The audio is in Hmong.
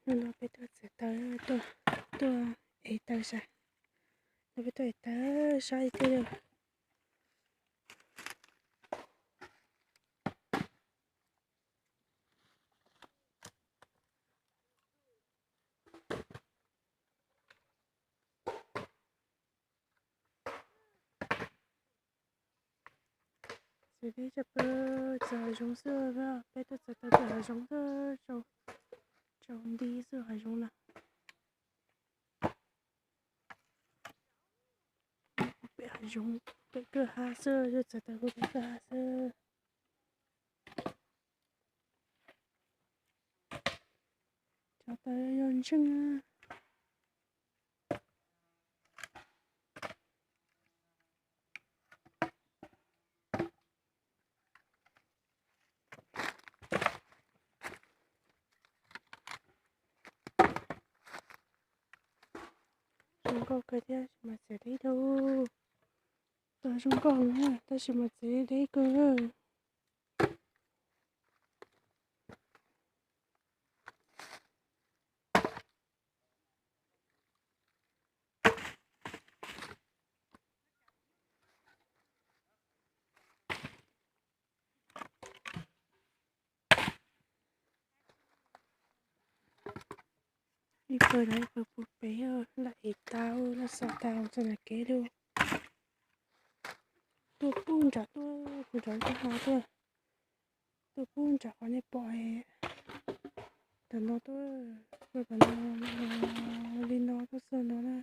Hnub no peb tuaj txiav taws, tuaj, tuaj ev taws saib. No peb tuaj ev taws saib ib teg lawm. Txiav deb tsam peb txawm hav zoov xwb, peb tuaj txiav taws pem hav zoov xwb, tsaus nti xwb hav zoov na. Pem hav zoov, pem kwj ha xwb, tuaj txiav taws pem kwj ha xwb. Cov taws yog ntseej. Zoo nkauj kawg thiab, tab sis mas txiav deb dhau. Tau zoo nkauj na, tab sis mas txiav deb kawg. Ib pawg no ib pawg puag pem, lawv ev tau, lawv xaws tau txog nram kev lawm. Tuaj pub nram tuaj, pub nram tuaj ha tuaj. Tuaj pub nram qhov nej pom tam no tuaj, tuaj tam no, li no tuaj txog no na.